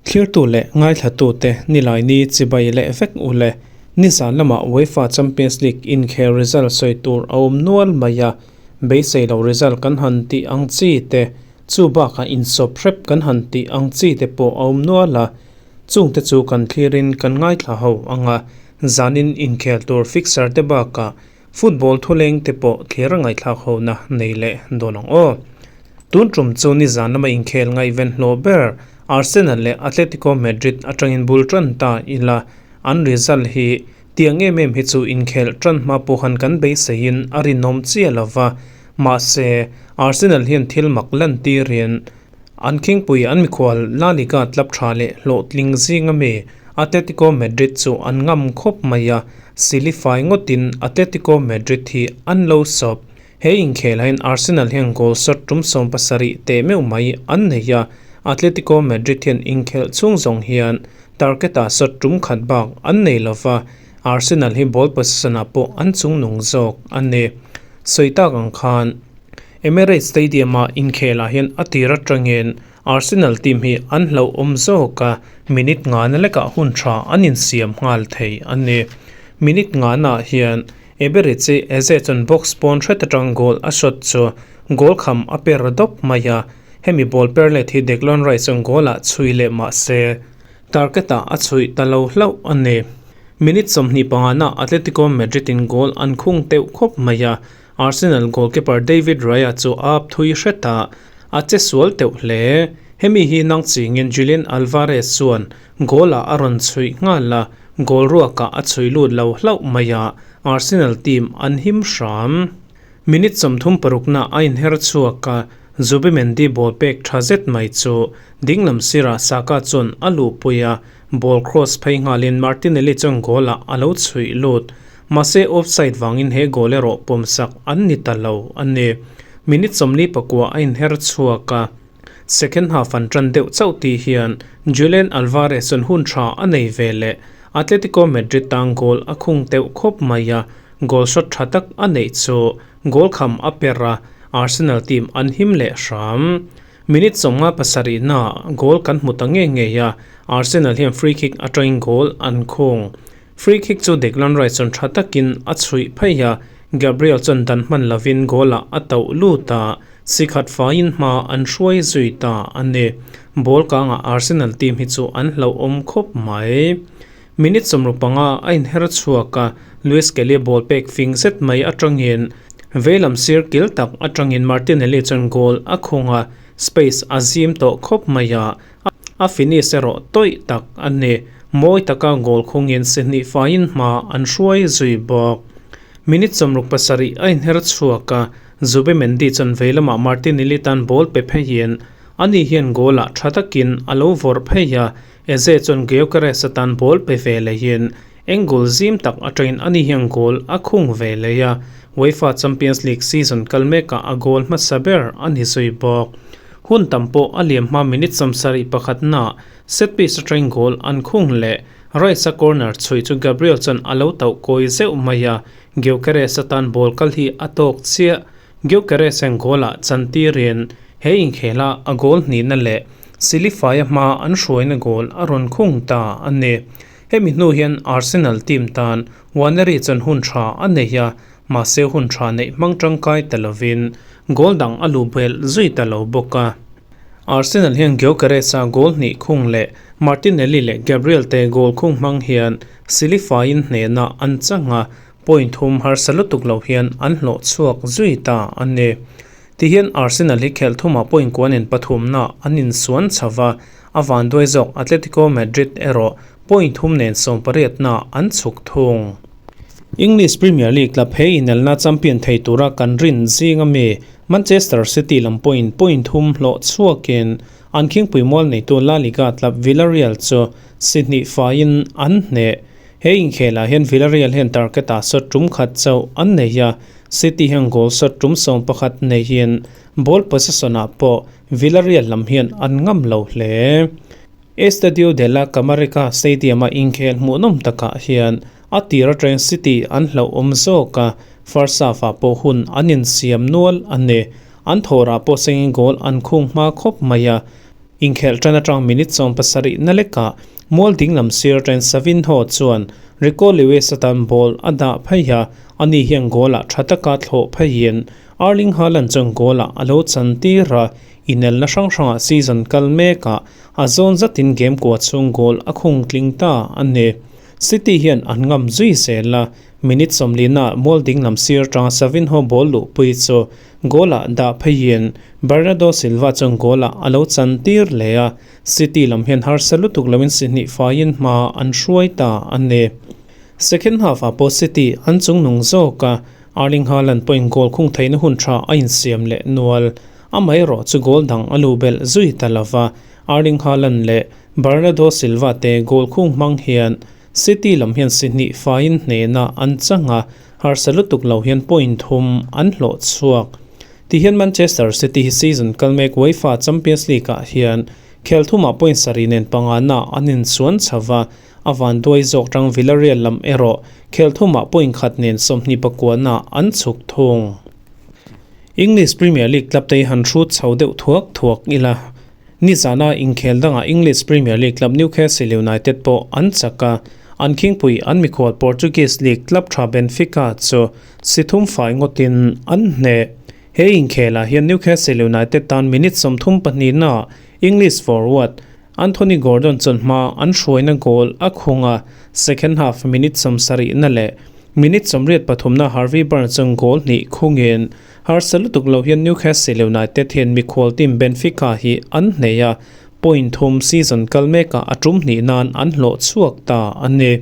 Thlirtu leh ngaithlatute Nilaini chibai leh vek u le. Nizan lamah UEFA Champions League inkhel result sawi tur a awm nual mai a, beisei lo result kan han tih ang chi te, chu bakah insawp hrep kan han tih ang chi te pawh a awm nual a. Chungte chu kan thlirin kan ngaithla ho ang a, zanin inkhel tur fixture te bakah Football thuleng te pawh thlir a ngaihthlak hona nei leh dawn ang aw. Tun tum chu nizan lama inkhel ngaihven hlawh ber Arsenal leh Atletico Madrid atangin bul tan ta ila an result hi tiang em em hi chu inkhel tan hma pawhan kan beiseiin a rinawm chiah lova, mahse Arsenal hian thil mak lantirin an khingpui an mikhual La Liga club tha leh hlawhtling zinga mi Atletico Madrid chu an ngam khawp mai a, silifai ngawtin Atletico Madrid hi an lo sawp. He inkhelah hian Arsenal hian goal shot tum 70 teh meuh mai an nei a, Atletico Madrid hian inkhelh chhung zawng hian target-ah shot tum khat bak an nei lo va, Arsenal hi ball possession-ah pawh an chungnung zawk a ni. Sawi tak ang khan. Emirates Stadium-a inkhelah hian a tir atangin Arsenal team hi an hlauhawm zawk a, minute ngana lekah hun tha an insiam nghal thei a ni. Minute nganaah hian Eberechi Eze chuan box pawn hret atang goal a shot chu goal kham a per dawp mai a, hemi ball per let hi Declan Rice chuan goal-ah chhui leh mah se target-ah a chhuih ta lo hlauh a ni. Minute 25 na Atletico Madrid-in goal an khung teuh khawp mai a, Arsenal goalkeeper David Raya chu a ap thui hret a, a che sual teuh hle. Hemi hi nang chingin Julian Alvarez chuan goal-ah a rawn chhuih nghal a, goal ruakah a chhui lut lo hlauh mai a, Arsenal team an him hram. Minute 36 a inher chhuak a, Zubimendi ball pek tha zet mai chu dinglam sirah Saka chuan a luhpui a, ball cross phei nghalin Martinelli chuan goal-ah a lo chhuih lut. Mahse offside vangin he goal erawh pawmsak an ni ta lo a ni. Minute 49 a inher chhuak a, second half an tan deuh chauh tih hian Julian Alvarez chuan hun tha a nei ve leh. Atletico Madrid tan goal a khung teuh khawp mai a, goal shot tha tak a neih chu goal kham a per a, Arsenal team an him leh hram. Minute 57 na goal kan hmu ta nge ngei a, Arsenal hian free kick atangin goal an khung. Free kick chu Declan Rice chuan tha takin a chhuih phei a, Gabriel chuan dan hman lovin goal-ah a tauh lut a, si khat faiin hma an hruai zui ta a ni. Ball kangah Arsenal team hi chu an hlauhawm khawp mai. Minute 65 a inher chhuak a, Luis Kelly ball pek fing zet mai atangin veilam sir kil tak atangin Martinelli chuan goal a khung a, space a zim tawh khawp mai a, A finish erawh tawih tak a ni. Mawi taka goal khungin sihnih faiin hma an hruai zui bawk. Minute 67 a inher chhuak a, Zubimendi chuan vei lamah Martinelli tan ball pe pheiin ani hian goal-ah tha takin a lo vawrh phei a, Eze chuan Gyökeres atan ball pe ve lehin angle zim tak atangin ani hian goal a khung ve leh a, UEFA Champions League season kal mekah a goal hmasa ber a ni zui bawk. Hun tam pawh a liam hma minute 71 na set piece atangin goal an khung leh Rice-a corner chhui chu Gabriel chuan a lo tauh kawi zeuh mai a, Gyökeres atan ball kal hi a tawk chiah. Gyökeres hian goal-ah chantirin he inkhela a goal hnihna leh Silifaia hma an hruaina goal a rawn khung ta a ni. Hemi hnu hian Arsenal team tan Waneri chuan hun tha a nei a, mahse hun tha neih hmang tangkai ta lovin goal dang a luh belh zui ta lo bawk a. Arsenal hian Gyökeres-a goal hnih khung leh Martinelli leh Gabriel te goal khung hmang hian silifaiin hnehna an chang a, point thum harsa lutuk lo hian an hlawh chhuak zui ta a ni. Tihian Arsenal hi khelh thumah point kuanin pathumna an insuan chho va, a vanduai zawk Atletico Madrid erawh point thum nen 18na an chhuk thung. English Premier League club he inelna champion thei tura kan rin zing ami Manchester City lam pawhin point thum hlawh chhuakin an khingpui mual neitu La Liga club Villarreal chu sihnih faiin an hneh. He inkhelah hian Villarreal hian target-ah shot tum khat chauh an nei a, City hian goal shot tum 11 neihin ball possession-ah pawh Villarreal lam hian an ngam lo hle. Estadio de la Camarika Stadium-a inkhel hmuhnawm takah hian a tir atangin City an hlauhawm zawk a, first half-ah pawh hun an insiam nual a ni. An thawrah pawh sengin goal an khung hma khawp mai a. Inkhelh tan atang minute 70 na lekah mual dinglam sir atangin Savinho chuan Rico Lewis atan ball a dah phei a, ani hian goal ah tha taka thlawh pheiin Erling Haaland chuan goal ah a lo chan tir a, inelna hrang hrangah season kal mekah a zawn zatin game kua chhung goal a khung tling ta a ni. City hian an ngam zui zel a, minute 40 ah mual dinglam sir atanga Savinho ball luhpui chu goal ah dah pheiin Bernardo Silva chuan goal ah a lo chan tir leh a, City lam hian harsa lutuk loin si hnih faiin hma an hruai ta a ni. Second half ah pawh City an chungnung zawk a, Erling Haaland pawhin goal khung theihna hun tha a insiam leh nual. Amaherawh chu goal dang a lu belh zui ta lova, Erling Haaland leh Bernardo Silva te goal khung hmang hian City lam hian si hnih faiin hnehna an chang a, harsa lutuk lo hian point thum an hlawh chhuak. Tihian Manchester City hi season kal mek UEFA Champions League ah hian khel thumah point sarih nen pangana an inchuan chho va, a vanduai zawk tang Villarreal lam erawh khel thumah point khat nen 29 ah an chhuk thung. English Premier League club te hi han hrut chho deuh thuak thuak ila. Nizana inkhel dangah English Premier League club Newcastle United pawh an chak a, an khingpui an mikhual Portuguese League club tha Benfica chu si thum fai ngawtin an hneh. He inkhelah hian Newcastle United tan minute 32 na English forward Anthony Gordon chuan hma an hruaina goal a khung a, second half minute 70 na leh minute 83 na Harvey Barnes chuan goal hnih khungin harsa lutuk lo hian Newcastle United hian mikhual team Benfica hi an hneh a, point thum season kal mekah a tum hnih nan an hlawh chhuak ta a ni.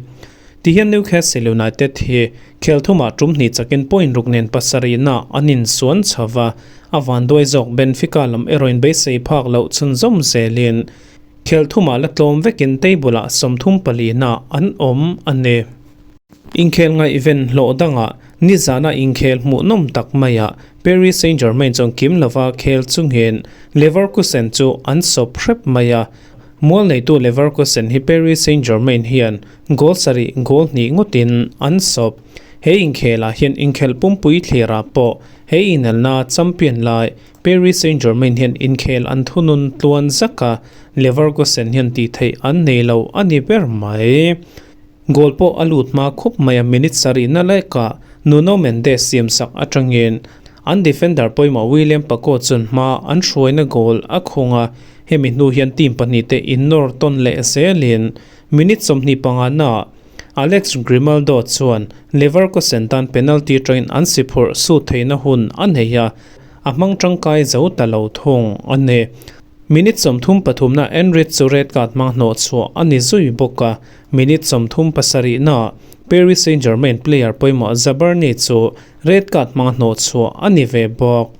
Tihian Newcastle United hi khel thumah tum hnih chakin point ruk nen 7 na an insuan chho va, a vanduai zawk Benfica lam erawhin beisei phak loh chhunzawm zelin khel thumah la tlawm vekin table ah 34 na an awm a ni. Inkhel ngaihven hlawh dangah nizana inkhel hmuhnawm tak maiah Paris Saint-Germain chuan kim lova khel chungin Leverkusen chu an sawp hrep mai a, mual neitu Leverkusen hi Paris Saint-Germain hian goal sarih goal hnih ngawtin an sawp. He inkhelah hian inkhel pumpui thlirah pawh he inelna champion lai Paris Saint-Germain hian inkhel an thunun tluan zak a, Leverkusen hian tih theih an nei lo a ni ber mai. Goal pawh a lut hma khup mai a, minute sarih na lekah Nuno Mendes siam sak atangin an defender pawimawh William Paco chuan hma an hruaina goal a khung a, hemi hnu hian team pahnih te innawr tawn leh zelin minute 25 naah Alex Grimaldo chuan Leverkusen tan penalty atangin an si phurh sut theihna hun a nei a, a hmang tangkai zo ta lo thung a ni. Minute 33 na Enrique chu red card hmang hnawh chhuah a ni zui bawk a, minute 37 na Paris Saint-Germain player pawimawh Zabarnyi chu red card hmang hnawh chhuah a ni ve bawk.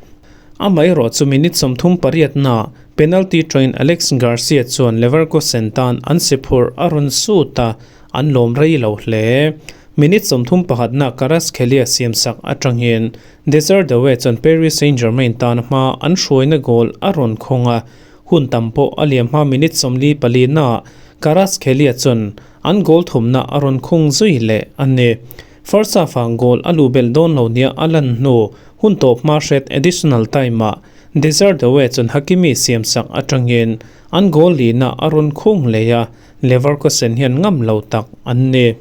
Amaherawh chu minute 38 na penalty train Alex Garcia chuan Leverkusen tan an si phurh a rawn sut a, an lawm rei lo hle. Minute 31 na Kvaratskhelia siam sak atangin Desire Doue chuan Paris Saint-Germain tan hma an hruaina goal a rawn khawng a, hun tam pawh a liam hma minute 44 na Kvaratskhelia chuan an goal thumna a rawn khung zui leh a ni. First half ah goal a lu belh dawn lo nia a lan hnu hun tawp hma hret additional time ah Desire Doue chuan Hakimi siam sak atangin an goal lina a rawn khung leh a, Leverkusen hian ngam lo tak an ni.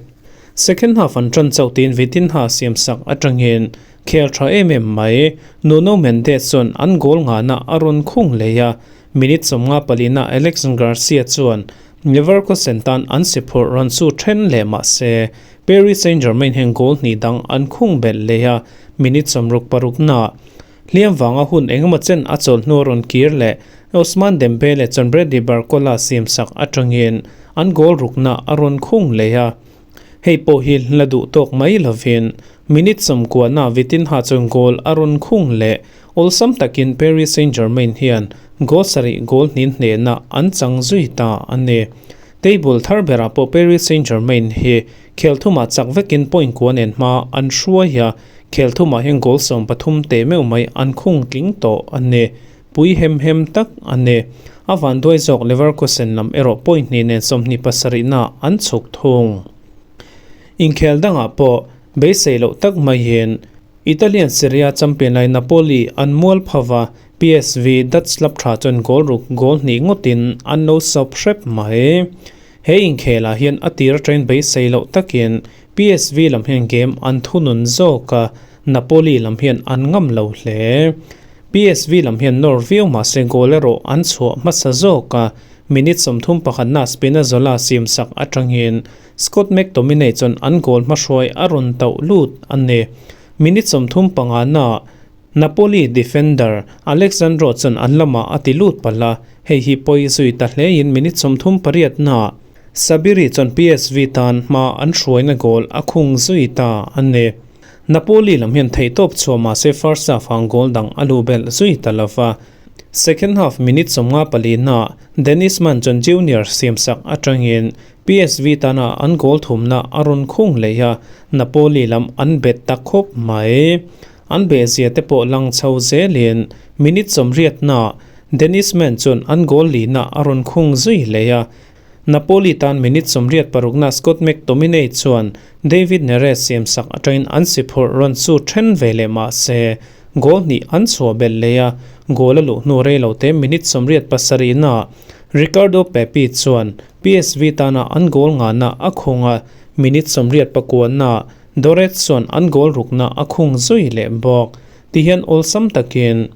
Second half an tan chauh tin Vitinha siam sak atangin khel tha em em mai Nuno Mendes chuan an goal ngana a rawn khung leh a, minute 54 na Alex Garcia chuan Leverkusen tan an si phurh rawn chu then leh mah se Paris Saint-Germain hian goal hnih dang an khung belh leh a, minute 66 na hliam wanga hun engemaw chen a chawl hnu a rawn kir leh Ousmane Dembele chuan Bradley Barcola siam sak atangin an goal rukna a rawn khung leh a, hei pawh hi la duh tawk mai lovin minute 90 na Vitinha chuan goal a rawn khung leh awlsam takin Paris Saint-Germain hian goal sarih goal hnin hnehna an chang zui ta a ni. Table thar berah pawh Paris Saint-Germain hi khel thumah chak vekin point kua nen hma an hruai a, khel thumah hian goal 13 te meuh mai an khung tling tawh a ni. Pui hem hem tak a ni. A vanduai zawk Leverkusen lam erawh point hnih nen 27 na an chhuk thung. Inkhel dangah pawh beisei loh tak maiin. Italian Serie A champion lai Napoli an mual phova, PSV Dutch club tha chuan goal ruk goal hnih ngawtin an lo sawp hrep mai. He inkhelah hian a tir atangin beisei loh takin PSV lam hian game an thunun zawk a, Napoli lam hian an ngam lo hle. PSV lam hian nawr viau mahse goal erawh an chhuah hmasa zawk a, minute 31 na Spinazzola siamsak atangin Scott McTominay chuan an goal hmahruai a rawn tauh lut a ni. Minute 35 na Napoli defender Alex Sandro chuan an lamah a ti lut palh a, hei hi pawi zui ta hlein minute 38 na Sabiri chuan PSV tan hma an hruaina goal a khung zui ta a ni. Napoli lam hian theihtawp chhuah mahse first half ang goal dang a lu belh zui ta lova. Second half minute 54 na Dennis Man chuan Junior siamsak atangin PSV tana an goal thumna a rawn khung leh a, Napoli lam an bet ta khawp mai. An behzia te pawh lang chho zelin minute 80 na Dennis Man chuan an goal lina a rawn khung zui leh a. Napoli tan minute 86 na Scott McTominay chuan David Neres siamsak atangin an si phurh rawn chu then ve leh mahse goal hnih an chhuah belh leh a, goal a luh hnu reilo te minute 87 na Ricardo Pepi chuan PSV tana an goal nga na a khung a, minute 89 na Doret chuan an goal rukna a khung zui leh bawk. Tihian awlsam takin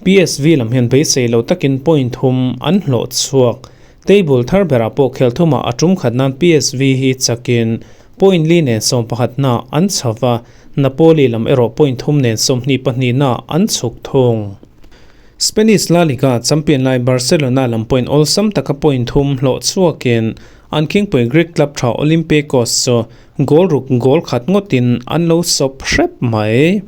PSV lam hian beisei lo takin point thum an hlawh chhuak. Table thar berah pawh khel thumah a tum khat nan PSV hi chakin point li nen 11 na an chhawa, Napoli lam erawh point thum nen 22 na an chhuk thung. Spanish La Liga champion lai Barcelona lam point awlsam taka point thum hlawh chhuakin an khingpui Greek club tha Olympiacos chu goal ruk goal khat ngawtin an lo sawp hrep mai.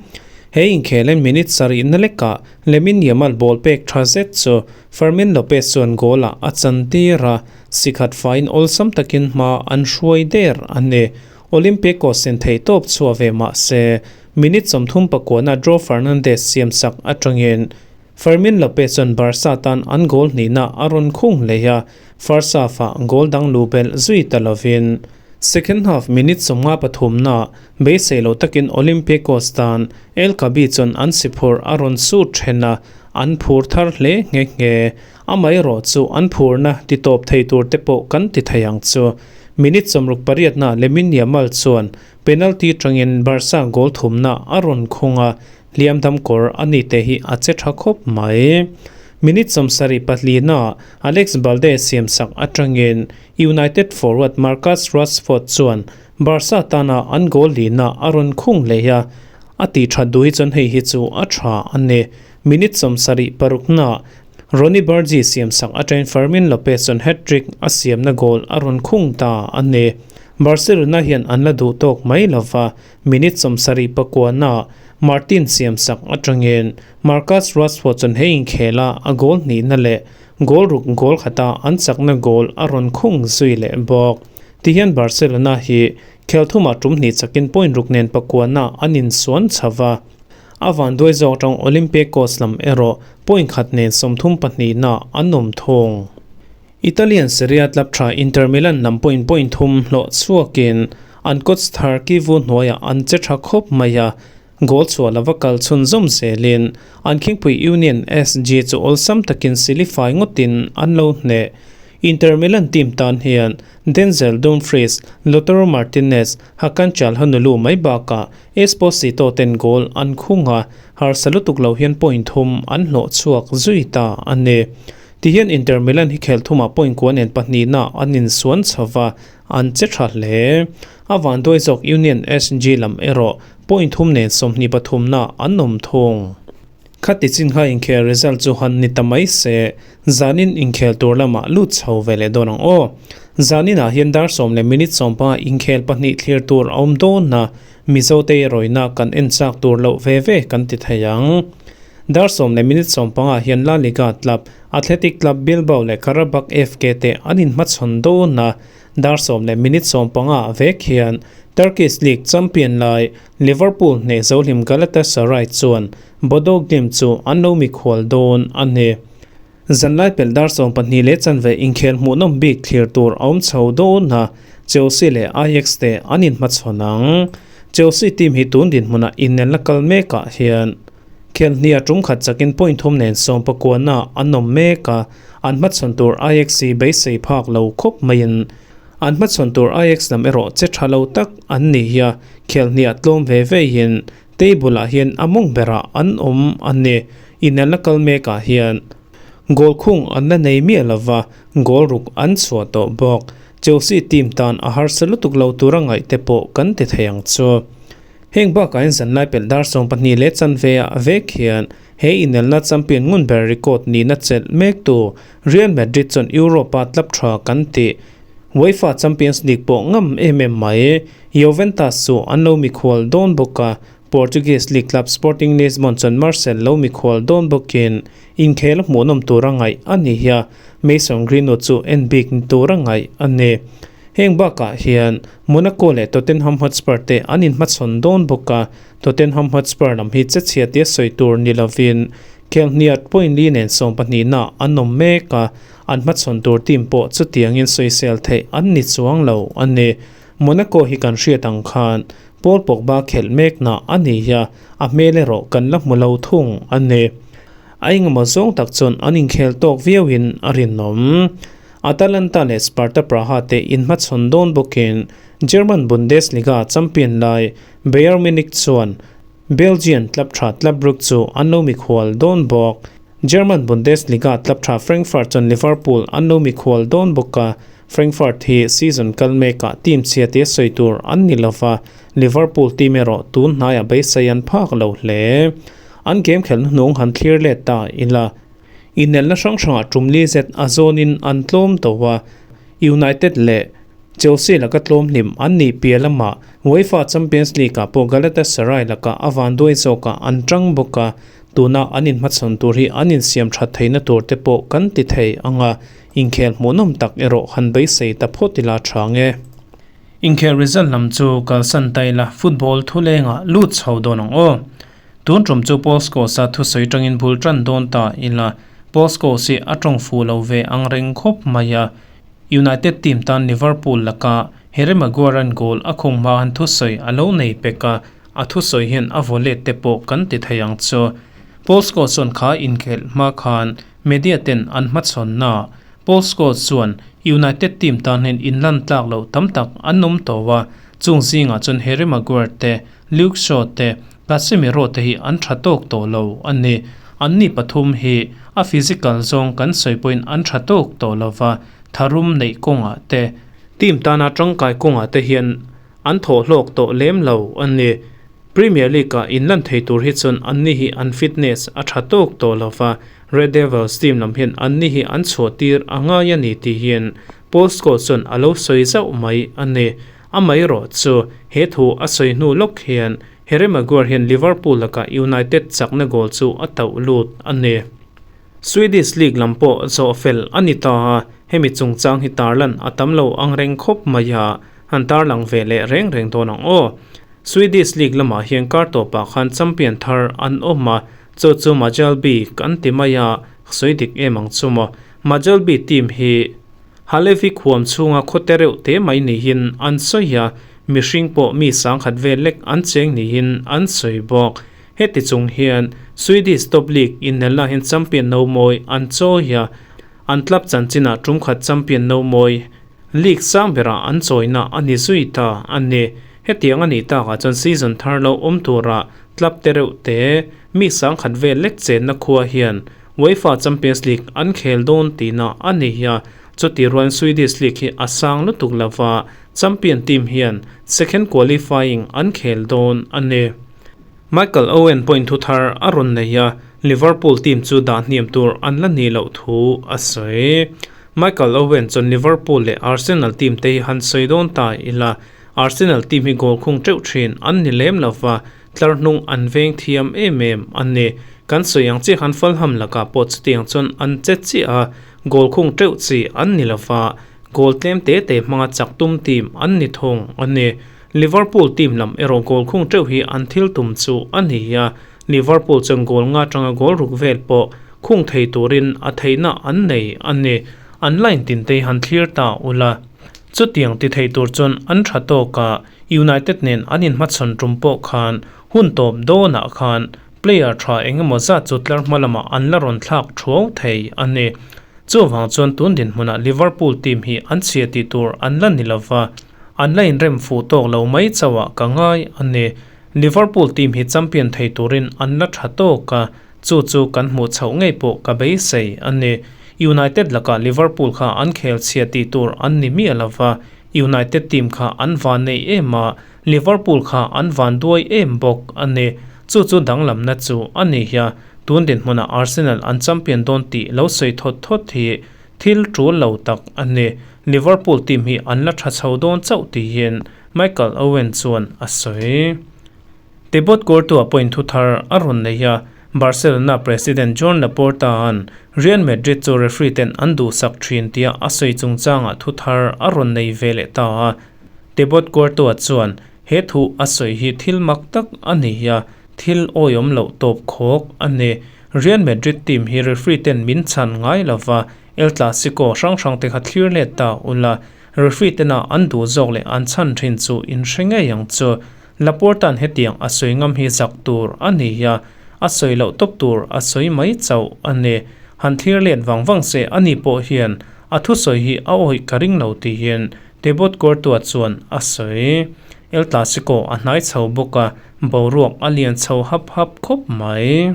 He inkhelen minute sarih na leka Lamine Yamal ball pek tha zet chu Fermin Lopez chuan goal a a chantir a, sikhat fain awlsam takin hma an hruai der a ni. Olympiacos in theihtawp chhuah ve mahse minute 39 na Dro Fernandez siamsak atangin Fermin Lopez chuan Barca tan an goal hnihna a rawn khung leh a, first half ah goal dang lu belh zui ta lovin second half minute 53 na beisei lo takin Olympiacos tan El Kaabi chuan an si phur a rawn su then a, an phur thar hle nge nge. Amah erawh chu an phurna ti tawp thei tur te pawh kan ti thei ang chu. Minute 68 na Lamine Yamal chuan penalty tangin Barca goal thumna a rawn khung a, hliam dam kawr ani te hi a che tha khawp mai. Minute 74 na Alex Balde siamsak atangin United forward Marcus Rashford chuan Barca tana an goal lina a rawn khung leh a, a ti tha dui chuan hei hi chu a tha a ni. Minute 76 na Ronny Bargi siamsak atangin Fermin Lopez chuan hat-trick a siamna goal a rawn khung ta a ni. Barcelona hian an la duh tawk mai lova, minute 79 na Martin siamsak atangin Marcus Rashford chuan hei inkhela a goal hnihna leh goal ruk goal khata an chakna goal a rawn khung zui leh bawk. Tihian Barcelona hi khel thumah tum hnih chakin point ruk nen pakua na an insuan chhawa. A van duai zawk tang Olympiacos lam erawh point khat nen 32 na an awm thung. Italian Serie A club tha Inter Milan lam point point thum hlawh chhuakin an coach thar Kivu hnuaiah an che tha khawp mai a, goal chhuah lova kal chhun zawm zelin an khingpui Union SG chu awlsam takin silifai ngawtin an lo hneh. Inter Milan team tan hian Denzel Dumfries, Lautaro Martinez, Hakan Calhanoglu mai bakah Esposito ten goal an khung a, har salutuk lo hian point thum an hlawh chhuak zui ta a ni. Tihian Inter Milan hi khel thumah point kua nen pahnih na an insuan chhawa, an che tha hle. A van duai zawk Union SG lam erawh point thum nen 23 na an awm thung. Khati chin kha inkhel result chu han ni ta mai se, zanin inkhel tur lamah lut chho ve leh dawn ang aw. Zanin ah hian dar 10 leh minute 15 inkhel pahnih thlir tur a awm dawn na, Mizo te rawina kan en chak tur loh ve ve kan ti thei ang. Dar 10 leh minute 15 hian La Liga club, Athletic Club Bilbao leh Qarabag FK te an inhmachhawn dawn na, dar 10 leh minute 15 vek hian Turkish League champion lai Liverpool hneh zohlim Galatasaray chuan Bodo Glimt chu an lo mikhual dawn a ni. Zanlai pel dar 12 leh chanve inkhel hmuhnawm bik thlir tur a awm chho dawn na, Chelsea leh Ajax te an inhmachhawn ang. Chelsea team hi tun dinhmunah inelna kal mekah hian khelhnia tum khat chakin point thum nen sawm pakuana an awm mek a, an hmachhawn tur Ajax hi beisei phak lo khawp maiin an hmachhawn tur Ajax lam erawh che tha lo tak an ni hi a, khelhnia tlawm ve veiin table ah hian a mawng berah an awm a ni. Inelna kal mekah hian goal khung an la nei miah lova, goal ruk an chhuah tawh bawk. Chelsea team tan a harsa lutuk lo tura ngaih te pawh kan ti thei ang chu. Heng bakah hian zanlai pelh dar 12 leh chanve ah vek hian he inelna champion ngun ber record nihna chelh mek tu Real Madrid chuan Europe a club tha kan tih UEFA Champions League pawh ngam em em mai. Juventus chu an lo mikhual dawn bawk a, Portuguese League club Sporting Lisbon chuan Marseille lo mikhual dawn bawkin inkhel a hmuhnawm tura ngaih a ni hi a, Mason Greenwood chu en bik ni tura ngaih a ni. Heng bakah hian Monaco leh Tottenham Hotspur te an inhmachhawn dawn bawk a, Tottenham Hotspur lam hi che chhia tia sawi tur ni lovin Khelhniat point li nen 12na an awm mek a, an hmachhawn tur team pawh chutiangin sawisel theih an ni chuang lo a ni. Monaco hi kan hriat ang khan Paul Pogba khelh mekna a ni hi a, a hmel erawh kan la hmu lo thung a ni. A engemaw zawng tak chuan an inkhel tawk viauin a rinawm. Atalanta leh Sparta Praha te inhmachhawn dawn bawkin German Bundesliga champion lai Bayern Munich chuan Belgian club tha Club Brugge chu an lo mikhual dawn bawk. German Bundesliga club tha Frankfurt chuan Liverpool an lo mikhual dawn bawk a, Frankfurt hi season kal mekah team chhia tia sawi tur an ni lova, Liverpool team erawh tun hnaiah beisei an phak lo hle. An game khelhna hnung han thlir let ta ila. Inelna hrang hrangah tum li zet a zawnin an tlawm tawh a, United leh Chelsea laka tlawm hlim an nih piah lamah UEFA Champions League ah pawh Galatasaray lakah a vanduai zawkah an tang bawk a, tuna an inhmachhawn tur hi an insiam that theihna tur te pawh kan ti thei ang a, inkhel hmuhnawm tak erawh han beisei ta phawt ila tha nge. Inkhel result lam chu kalsan ta ila football thulengah lut chho dawn ang aw. Tun tum chu Paul Scholes-a thusawi tangin bul tan dawn ta ila, Paul Scholes hi a tawng fuh lo ve ang reng khawp mai a. United team tan Liverpool laka Harry Maguire-a'n goal a khung hma han thusawi a lo nei pek a, a thusawi hian a vaw let te pawh kan ti thei ang chu. Paul Scholes chuan kha inkhelh hma khan media ten an hmachhawnna Paul Scholes chuan United team tan hian inlan tlak loh tam tak an awm tawh a, chung zingah chuan Harry Maguire te, Luke Shaw te, Casemiro te hi an tha tawk tawh lo a ni. Anni pathum hi a physical zawng kan sawi pawhin an tha tawk tawh lo va, tharum neih kawngah te, team tana tangkai kawngah te hian an thawh hlawk tawh lem lo a ni. Premier League-ah inlan thei tur hi chuan anni hi an fitness a tha tawk tawh lo va, Red Devils team lam hian anni hi an chhuah tir a ngai a ni tih hian Paul Scholes chuan a lo sawi zauh mai a ni. Amaherawh chu he thu a sawi hnu lawk hian Harry Maguire hian Liverpool lakah United chakna goal chu a tauh lut a ni. Swedish League lam pawh zawh fel a ni ta a, hemi chungchang hi tarlan a tam lo ang reng khawp mai a, han tarlang ve leh reng reng dawn ang aw. Swedish League lamah hian kar tawpah khan champion thar an awm a, chu chu Majalby kan ti mai a, sawi dik em ang chu maw. Majalby team hi. Halevi khuam chhunga khawte reuh te mai niin an sawi a, mihring pawh mi sangkhat vel lek an cheng niin an sawi bawk. Heti chung hian Swedish Top League inelna hian champion no mawi an chawi a, an club chanchinah tumkhat champion no mawi league sang berah an chawina a ni zui ta a ni. Hetiang a nih takah chuan season thar lo awm turah club te reuh te mi sangkhat vel lek chenna khua hian UEFA Champions League an khel dawn tihna a ni a, chuti rualin Swedish League hi a sang lutuk lova, champion team hian second qualifying an khel dawn a ni. Michael Owen pawhin thu thar a rawn nei a, Liverpool team chu dah hniam tur an la nih loh thu a sawi. Michael Owen chuan Liverpool leh Arsenal team te hi han sawi dawn ta ila, Arsenal team hi goal khung teuh thin an ni lem lova, Tlar hnung an veng thiam em em a ni. Kan sawi ang chiah khan Fulham lakah pawh chutiang chuan an che chiah a, goal khung teuh chi an ni lova, goal tlem te te hmanga chak tum team an ni thung a ni. Liverpool team lam erawh goal khung teuh hi an thil tum chu a ni a, Liverpool chuan goal nga atanga goal ruk vel pawh khung thei turin a theihna an nei a ni. An line tin te hi han thlir ta ula. Chutiang ti thei tur chuan an tha tawk a. United nen an inhmachhawn tum pawh khan hun tawp dawnah khan player tha engemaw zat chu tlar hma lamah an la rawn thlak thuau thei a ni. Chuvang chuan tun dinhmunah Liverpool team hi an chhia tih tur an la ni lova, an la inrem fuh tawk lo mai chauhah ka ngai a ni. Liverpool team hi champion thei turin an la tha tawk a, chu chu kan hmuh chhoh ngei pawh ka beisei a ni. United lakah Liverpool kha an khel chhia tih tur an ni miah lova, United team kha an van nei em a, Liverpool kha an van duai em bawk a ni. Chu chu danglamna chu a ni hia. Tun dinhmunah Arsenal an champion dawn tih lo sawi thawt thawt hi thil tul lo tak a ni. Liverpool team hi an la tha chho dawn chauh tiin Michael Owen chuan a sawi. Tebot Courtois pawhin thu thar a rawn nei a, Barcelona president Joan Laporta-a'n Real Madrid chu referee ten an duhsak thin tia a sawi chungchangah thu thar a rawn nei ve leh ta a. Tebot Courtois chuan he thu a sawi hi thil mak tak a ni a, thil awihawm loh tawp khawk a ni. Real Madrid team hi referee ten min chhan ngai lova, El Clasico hrang hrang te kha thlir let ta ula, referee tena an duh zawk leh an chhan thin chu in hre ngei ang chu. Laporta'n hetiang a sawi ngam hi zak tur a ni a, a sawi loh tawp tur a sawi mai chauh a ni. Han thlir let vang vang se a ni pawh hian a thusawi hi a awih ka ring lo tiin Tebot Courtois chuan a sawi. El Clasico a hnai chho bawk a, boruak a lian chho hap hap khawp mai.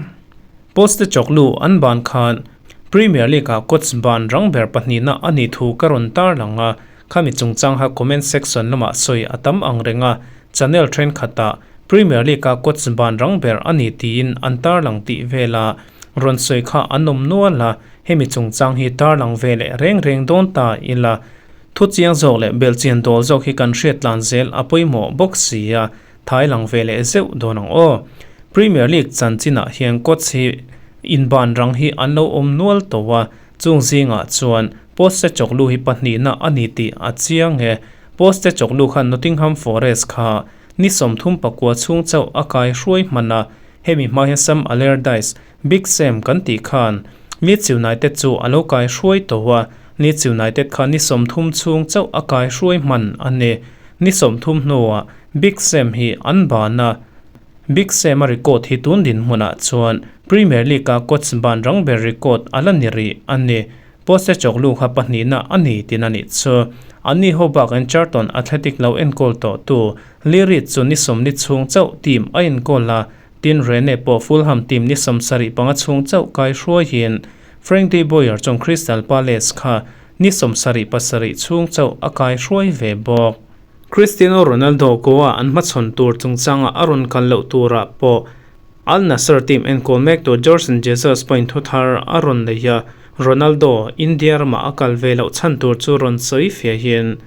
Poste chawklu an ban khan Premier League-ah coach ban rang ber pahnihna a nih thu ka rawn tarlang a, Khami chungchang kha comment section lamah sawi a tam ang reng a, channel thenkhatah Premier League-a coach ban rang ber a ni tiin an tarlang tih vela rawn sawi kha an awm nual a, hemi chungchang hi tarlang ve leh reng reng dawn ta ila. Thu chiang zawk leh belhchian dawl zawk hi kan hriat tlan zel a pawimawh bawk si a, thai lang ve leh zeuh dawn ang aw. Premier League chanchinah hian coach hi inban rang hi an lo awm nual tawh a, Chung zingah chuan Poste chawklu hi pahnihna a ni tih a chiang e. Poste chawklu khan Nottingham Forest kha ni 34 chhung chauh a kai hruai hman a, hemi hma hian Sam Allardyce, Big Sam kan tih khan Leeds United chu a lo kai hruai tawh a, Leeds United kha ni 30 chhung chauh a kai hruai hman a ni. Ni 30 hnuah Big Sam hi an ban a. Big Sam-a record hi tun dinhmunah chuan Premier League-a coach ban rang ber record a la ni rih a ni. Poste chawklu kha pahnihna a ni tin a nih chu. Anni ho bakin Charlton Athletic lo enkawl tawhtu Lee Reid chu ni 40 chhung chauh team a enkawl a, tin Rene pawh Fulham team ni 75 chhung chauh kai hruaiin Frank de Boer chuan Crystal Palace kha ni 77 chhung chauh a kai hruai ve bawk. Cristiano Ronaldo Goa an hmachhawn tur chungchanga a rawn kal loh turah pawh Al Nassr team enkawl mek tur Jorge Jesus pawhin thu thar a rawn nei a, Ronaldo India ramah a kal ve loh chhan tur chu rawn sawi fiahin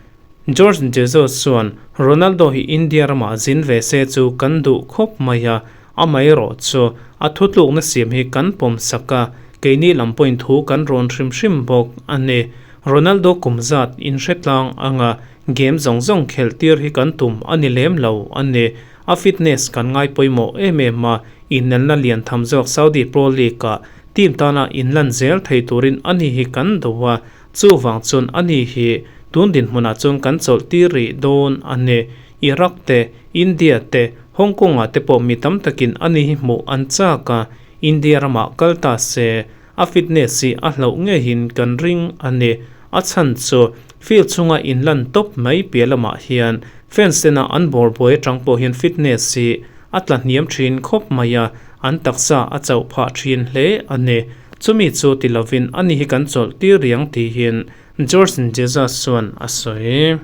Jorge Jesus chuan Ronaldo hi India ramah zin ve se chu kan duh khawp mai a, amaherawh chu a thutlukna siam hi kan pawm sak a, keini lam pawhin thu kan rawn hrim hrim bawk a ni. Ronaldo kum zat inhre tlang anga game zawng zawng khelh tir hi kan tum a ni lem lo a ni. A fitness kan ngai pawimawh em em a, inelna lian tham zawk Saudi Pro League-ah team tana inlan zel thei turin a ni hi kan do a, chuvang chuan a ni hi tun dinhmunah chuan kan chawlh tir rih dawn a ni. Iraq te, India te, Hong Kong-ah te pawh mi tam takin a ni hi hmuh an chak a, India ramah kal ta se. A fitness hi a hlauh ngeiin kan ring a ni. A chhan chu field chhunga inlan tawp mai piah lamah hian fans tena an bawr buai atang pawh hian fitness hi a tla hniam thin khawp mai a, an taksa a chauh phah thin hle a ni. Chumi chu ti lovin ani hi kan chawlh tir riang tihin George Jesus chuan a sawi.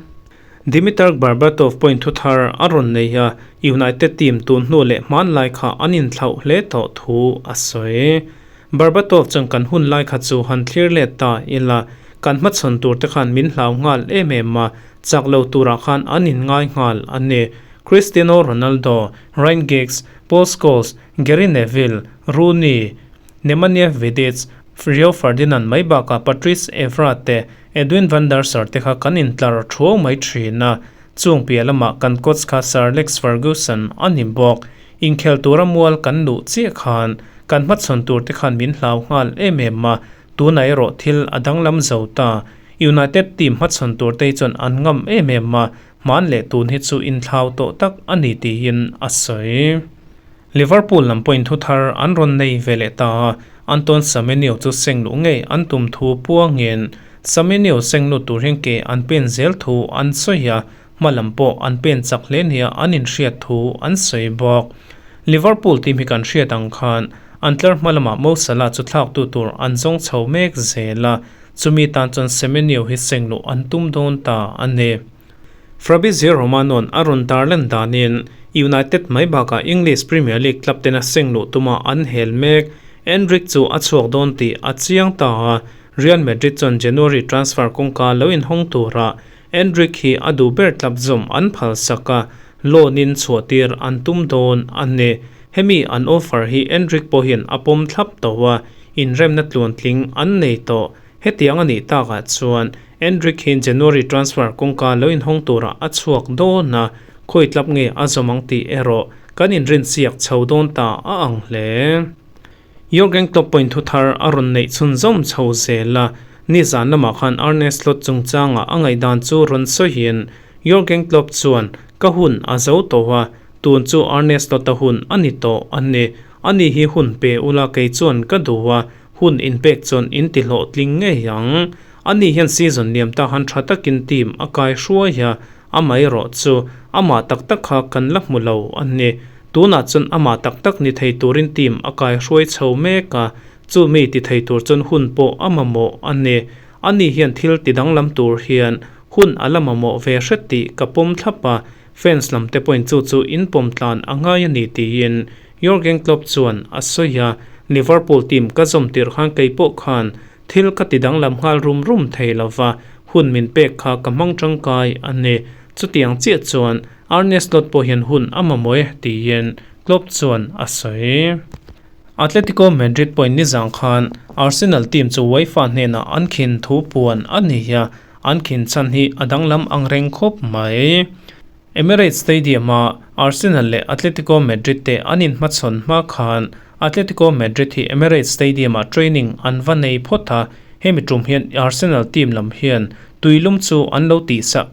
Dimitar Berbatov pawhin thu thar a rawn nei a, United team tun hnu leh hmanlai kha an inthlauh hle tawh thu a sawi. Berbatov chuan kan hun lai kha chu han thlir let ta ila, kan hmachhawn tur te khan min hlau nghal em em a, chak lo turah khan an inngai nghal a ni. Cristiano Ronaldo, Ryan Giggs, Paul Scholes, Gary Neville, Rooney, Nemanja Vidic, Rio Ferdinand mai bakah Patrice Evra te, Edwin van der Sar te kha kan intlar thuau mai thin a, chung piah lamah kan coach kha Sir Alex Ferguson a ni bawk. Inkhel tura mual kan luh chiah khan kan hmachhawn tur te khan min hlau nghal em em a, tunah erawh thil a danglam zo ta. United team hmachhawn tur te hi chuan an ngam em em a, hman leh tun hi chu inthlau tawh tak a ni tiin a sawi. Liverpool lam pawhin thu thar an rawn nei ve leh ta a, Anton Semenyo chu seng luh ngei an tum thu puangin Semenyo seng lut tur hian ke an pen zel thu an sawi a, hma lam pawh an pen chak hle nia an inhriat thu an sawi bawk. Liverpool team hi kan hriat ang khan an tlar hma lamah Mo Salah chu thlaktu tur an zawng chho mek zel a, chumi tan chuan Semenyo hi seng luh an tum dawn ta a ni. Fabrizio Romano-a'n a rawn tarlan danin United mai bakah English Premier League club tena seng luh tuma an hel mek. Endrick chu a chhuak dawn tih a chiang ta a, Real Madrid chuan January transfer kawngka lo inhawng tura Endrick hi a duh ber club zawm an phalsak a, loan in chhuahtir an tum dawn a ni. Hemi an offer hi Endrick pawhin a pawm thlap tawh a, inremna tluantling an nei tawh. Hetiang a nih takah chuan Endrick hi January transfer kawngka lo inhawng turah a chhuak dawn a, khawi tlap nge a zawm ang tih erawh kan inrinsiak chho dawn ta a ang hle. Jurgen Klopp pawhin thu thar a rawn neih chhunzawm chho zel a, nizan lamah khan Arne Slot chungchangah a ngaihdan chu rawn sawiin Jurgen Klopp chuan, Ka hun a zo tawh a, tun chu Arne Slot-a hun a ni tawh a ni. Ani hi hun pe ula kei chuan ka duh a, Hun inpek chuan in ti hlawhtling ngei ang. Ani hian season liam ta han tha takin team a kai hruai a, amaherawh chu amah tak tak kha kan la hmu lo a ni. Tunah chuan amah tak tak ni thei turin team a kai hruai chho mek a, chumi ti thei tur chuan hun pawh a mamawh a ni. Ani hian thil ti danglam tur hian hun a la mamawh ve hret tih ka pawm thlap a, fans lam te pawhin chu chu in pawm tlan a ngai a ni tiin Jurgen Klopp chuan a sawi a, Liverpool team ka zawm tirh khan kei pawh khan thil ka ti danglam nghal rum rum thei lo va, hun min pek kha ka hmang tangkai a ni. Chutiang chiah chuan Arne Slot pawh hian hun a mamawh e, tiin Klopp chuan a sawi. Atletico Madrid pawhin nizang khan Arsenal team chu UEFA hnenah an khin thu puan a ni a, an khin chhan hi a danglam ang reng khawp mai. Emirates Stadium-a Arsenal leh Atletico Madrid te an inhmachhawn hma khan Atletico Madrid hi Emirates Stadium-ah training an va nei phawt a, hemi tum hian Arsenal team lam hian tuilum chu an lo tihsak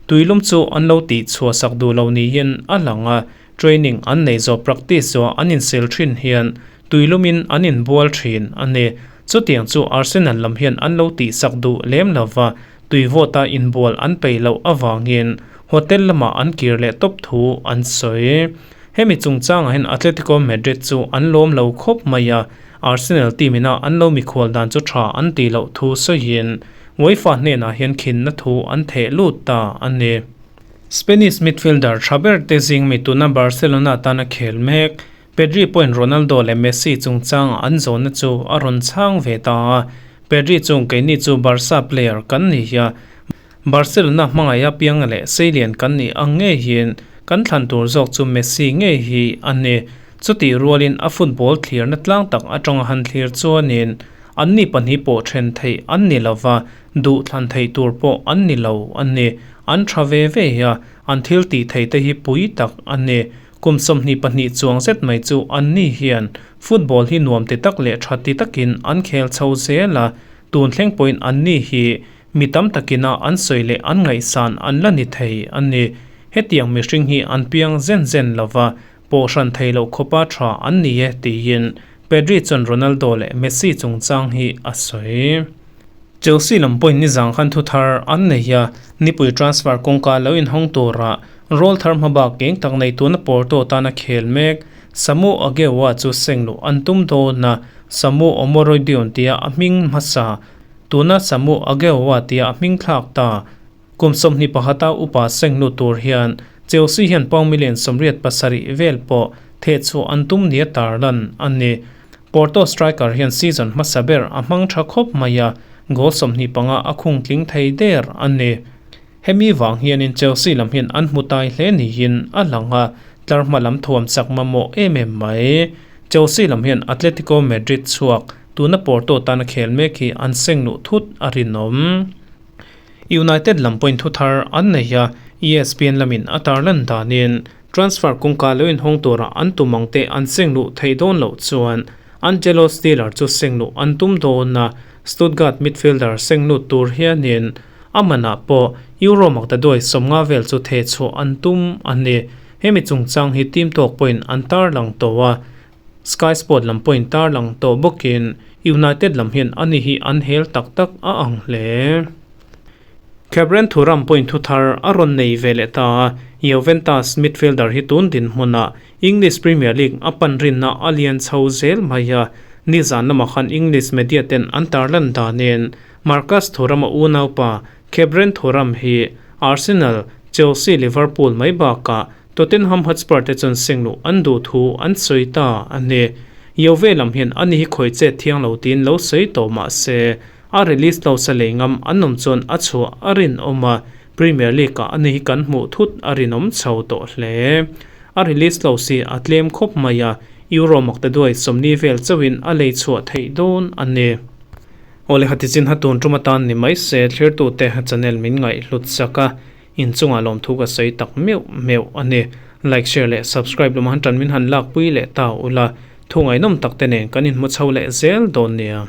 tuilum chu an lo tihchhuahsak duh lo niin a lang a, training an nei zawh practice zawh an insil thin hian tuilumin an inbual thin a ni. Chutiang chu Arsenal lam hian an lo tihsak duh lem lova, Tui vawta inbual an peih loh avangin hotel lamah an kir leh tawp thu an sawi. Hemi chungchangah hian Atletico Madrid chu an lawm lo khawp mai a, Arsenal team ina an lo mikhual dan chu tha an tih loh thu sawiin UEFA hnenah hian khinna thu an theh lut ta a ni. Spanish midfielder tha ber te zing mi tuna Barcelona tana khel mek Pedri pawhin Ronaldo leh Messi chungchangah an zawnna chu a rawn chhang ve ta a, Pedri chung keini chu Barca player kan ni hi a, Barcelona hmangaih apianga leh seilian kan nih ang ngei hian kan thlan tur zawk chu Messi ngei hi a ni. Chutih rualin a football thlirna tlang tak atanga han thlir chuanin anni pahnih pawh then theih an ni lova, duh thlan theih tur pawh an ni lo a ni. An tha ve ve a, an thil tih theih te hi pui tak a ni. Kum 22 chuang zet mai chu anni hian football hi nuam ti tak leh tha ti takin an khel chho zel a, tun thleng pawhin anni hi mi tam takina an sawi leh an ngaihsan an la ni thei a ni. Hetiang mihring hi an piang zen zen lova, pawh hran thei loh khawpa tha an ni e tiin Pedri chuan Ronaldo leh Messi chungchang hi a sawi. Chelsea lam pawhin nizang khan thu thar an nei a, nipui transfer kawngka lo inhawng tura roll thar hmabak eng tak nei tuna Porto tana khel mek Samu Aghehowa chu seng luh an tum dawn a, Samu Omorodion tia a hming hmasa tuna Samu Aghehowa tia a hming thlak ta. Kum 21 a upa seng lut tur hian Chelsea hian pound million 87 vel pawh thehchhuah an tum nia tarlan a ni. Porto striker hian season hmasa ber a hmang tha khawp mai a, goal 25 a khung tling thei der a ni. Hemi vang hianin Chelsea lam hian an hmu tai hle niin a lang a, tlar hma lam thuam chak mamawh em em mai. Chelsea lam hian Atletico Madrid chhuak tuna Porto tana khel mek hi an seng luh thut a rinawm. United lam pawhin thu thar an nei a, ESPN lamin a tarlan danin transfer kawngka lo inhawng tura an tum ang te an seng luh theih dawn loh chuan Angelo Stiller chu sengluh an tum dawn a, Stuttgart midfielder senglut tur hianin a manah pawh Euro maktaduai 50 vel chu thehchhuah an tum a ni. Hemi chungchang hi team tawk pawhin an tarlang tawh a, Sky Sport lam pawhin tarlang tawh bawkin United lam hian ani hi an hel tak tak a ang hle. Khebren Thuram pawhin thuthar a rawn nei ve leh ta a, Juventus midfielder hi tun dinhmunah English Premier League a pan rinna a lian chho zel mai a, nizan lamah khan English media ten an tarlan danin Marcus Thuram-a unaupa Khebren Thuram hi Arsenal, Chelsea, Liverpool mai bakah Tottenham Hotspur te chuan sengluh an duh thu an sawi ta a ni. Juve lam hian ani hi khawi chet thiang lo tiin lo sawi tawh mah se, a release lo sa lei ngam an awm chuan a chhuah a rinawm a, Premier League ah ani hi kan hmuh thut a rinawm chho tawh hle. A release lo si a tlem khawp mai a, Euro maktaduai 40 vel chauhin a lei chhuah theih dawn a ni. Awle Hatichin hatun tum atan ni mai se thlirtute channel min ngaihhlut sak a, inchungah lawmthu ka sawi tak meuh meuh a ni. Like, share leh subscribe lamah han tan min han lakpui leh ta ula, thu ngaihnawm tak te nen kan inhmu chho leh zel dawn nia.